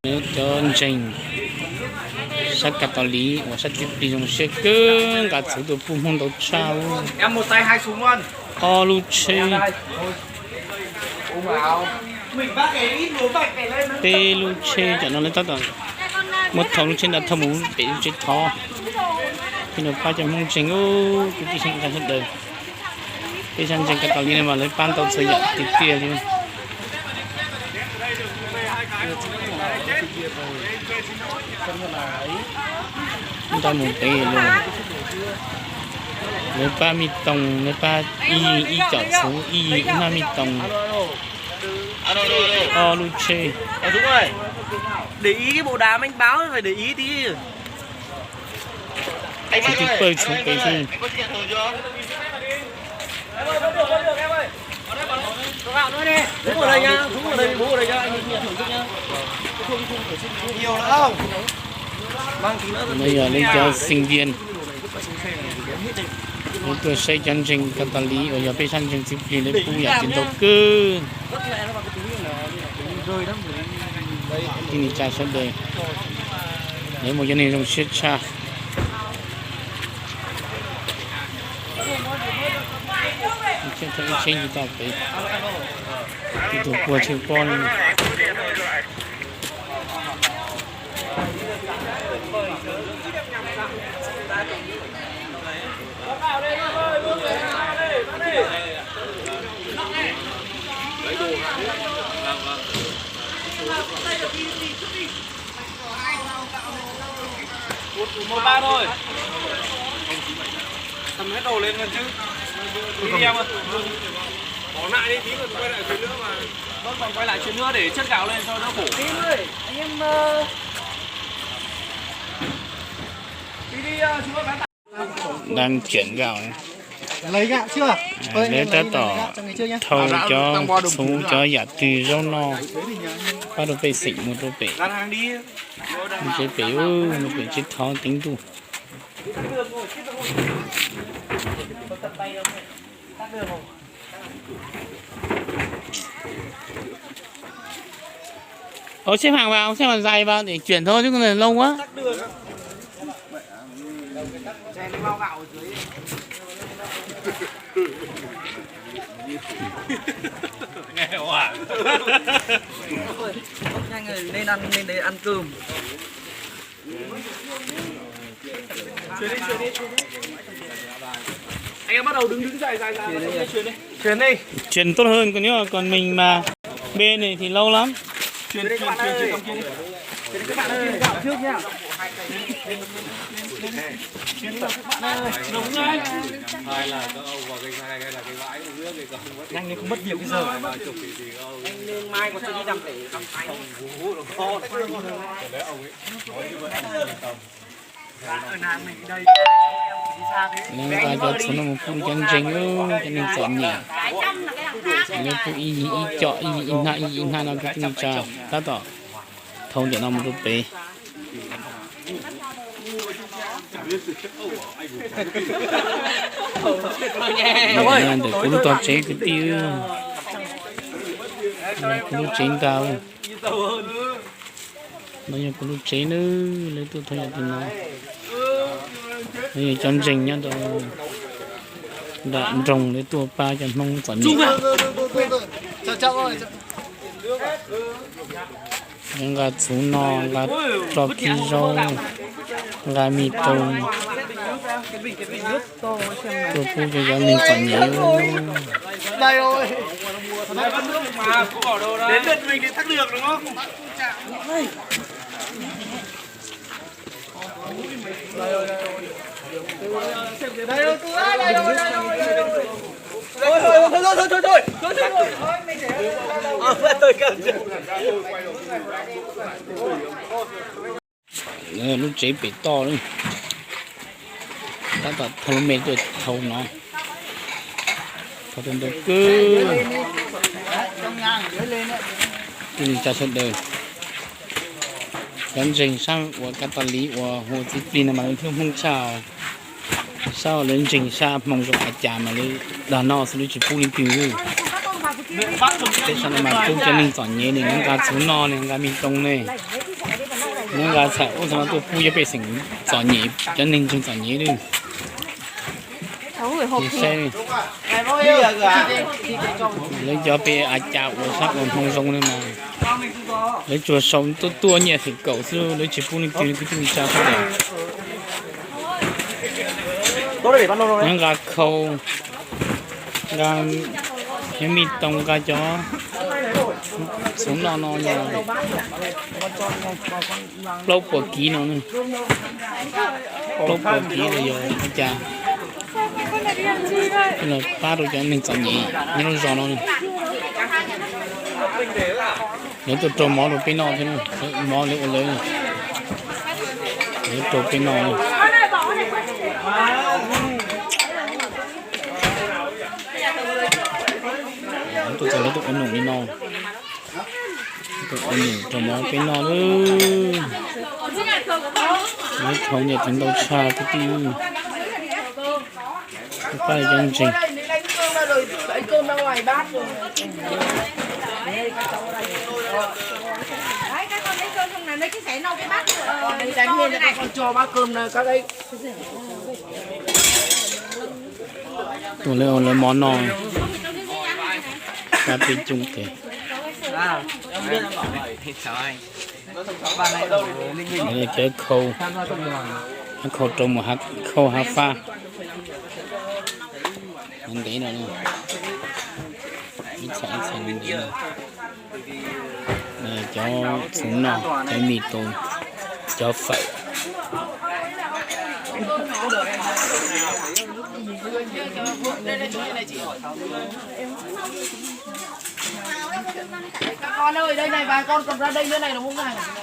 Cov ntseeg sab Kav Tos Liv uas sab Txiv Plig zoo siab kawg, nqa txhuv tuaj pub Hmoob ntau tshaj. Ob lub tsheb, peb lub tsheb cov no lawv tab tom muab thauj lub tsheb ntawd thauj mus pem lub tsheb thov. Peb no pab cov Hmoob ntseeg, kwv tij neej tsa sawv daws. Peb sab ntseeg Kav Tos Liv no mas lawv pab ntau txhua yam tiag tiag li. Nrog mus pem los, lawv pab me toos, lawv pab ib yig ib com txhuv, ib yig ib nab me toos, ob lub tsheb. Tsis twb pawg txhuv pem xwb. No yog lawv cov sinh viên, lawv tuaj saib cov ntseeg Kav Tos Liv uas yog peb sab ntseeg Txiv Plig lawv pub yam tsis ntau kawg. Kwv tij neej tsa sawv daws, lawv muaj cov neeg zoo siab tshaj. Ib tsheb tsis tau pem, ib tug puag tsheb pob li. Một, một ba thôi. Cầm hết đồ lên luôn chứ. Đi đi em ơi. Bỏ lại đi tí rồi quay lại chuyến nữa mà. Vẫn còn quay lại chuyến nữa để chất gạo lên cho đỡ khổ. Đi thôi, anh em, ờ, đi đi, ờ, chúng tôi bán tải. Đang chuyển gạo. Lawv tab tom thau cov txhuv cov yam twg zaub noj pab rau pej xeem mus rau pem, mus tsev pem, mus pem tsev thov teev ntuj. Ôi xếp hàng vào, xếp hàng dài vào để chuyển thôi chứ còn lâu quá. Nghe hoảng. Ôi, nhanh rồi, nên ăn, nên đấy ăn cơm. Anh em bắt đầu đứng, đứng dài, dài, dài, chuyển đi, chuyển đi. Chuyển đi. Chuyển tốt hơn, còn nếu mà còn mình mà bê này thì lâu lắm. Chuyển, chuyển, chuyển, chuyển, chuyển đi. Chuyển đi các bạn ơi, vào trước nha. Chuyển đi các bạn ơi. Đúng rồi. Nhanh đi, không mất việc bây giờ. Anh mai còn chưa đi làm lễ, làm Thái. Lawv nqa cov txhuv no mus pub cov ntseeg, cov neeg txom nyem. Lawv pub ib yig ib co, ib yig ib hnab, ib yig ib hnab no rau tub tsa tab tom thau cov no mus rau pem. Ntawm kuv lub tog tsev kwv tij, kuv lub tsev ntag. No yog kuv lub tsev nawb, lawv tuaj thauj yam twg no. No yog cov ntseeg nyob rau nram nroog, lawv tuaj pab cov Hmoob txom nyem. Lawv nqa txhuv no, nqa tso kib zaub, nqa me toos, tuaj pub rau cov neeg txom nyem. Lub tsev pem toj, tab tom thau lub me tuaj thau no, thau tau ntau kawg. Kwv tij neej tsa sawv daws, cov ntseeg sab uas Kav Tos Liv uas hu ua Txiv Plig no mas lawv hlub Hmoob tshaj. Sab uas lawv ntseeg sab Hmoo zoo a cas mas lawv dag noj xwb, lawv tsis pub leej twg li. Peb sab no mas pub cov neeg txom nyem ne, nqa txhuv noj ne, nqa me toos ne. Nyob nqa txham ub txham no tuaj pub cov pej xeem txom nyem, cov neeg ntseeg txom nyem lawm. Saib, lawv cov pej a cas ua sab ua hmoo zoo li mas, lawv tsuas sau tuaj tuaj nyiaj feem kaum xwb, lawv tsis pub leej twg li kwv tij neej tsa sawv daws. Nyob nqa khau, nqa, nyob mij too nqa cov txhuv noj no yog plaub puas kiv no, plaub puas kiv los yog li cas, los pab rau cov neeg txom nyem nyob lub zos no. Lawv tuaj rau mov rau peb noj thiab, mov lawv ua lawv, lawv rau peb noj. Tuaj txog lawv tuaj ua num li no, tuaj ua num rau mov peb noj lawm. Lawv khau nyiaj ntau tshaj kwv tij, pab cov ntseeg. Tuaj lawv ua lawv mov noj, pab peb coob kawg. Cov khau, khau rau mus, khau hav fab. Ntev no, ib txham ib txham ntev no. Cov txhuv noj, cov mij too, cov fawm.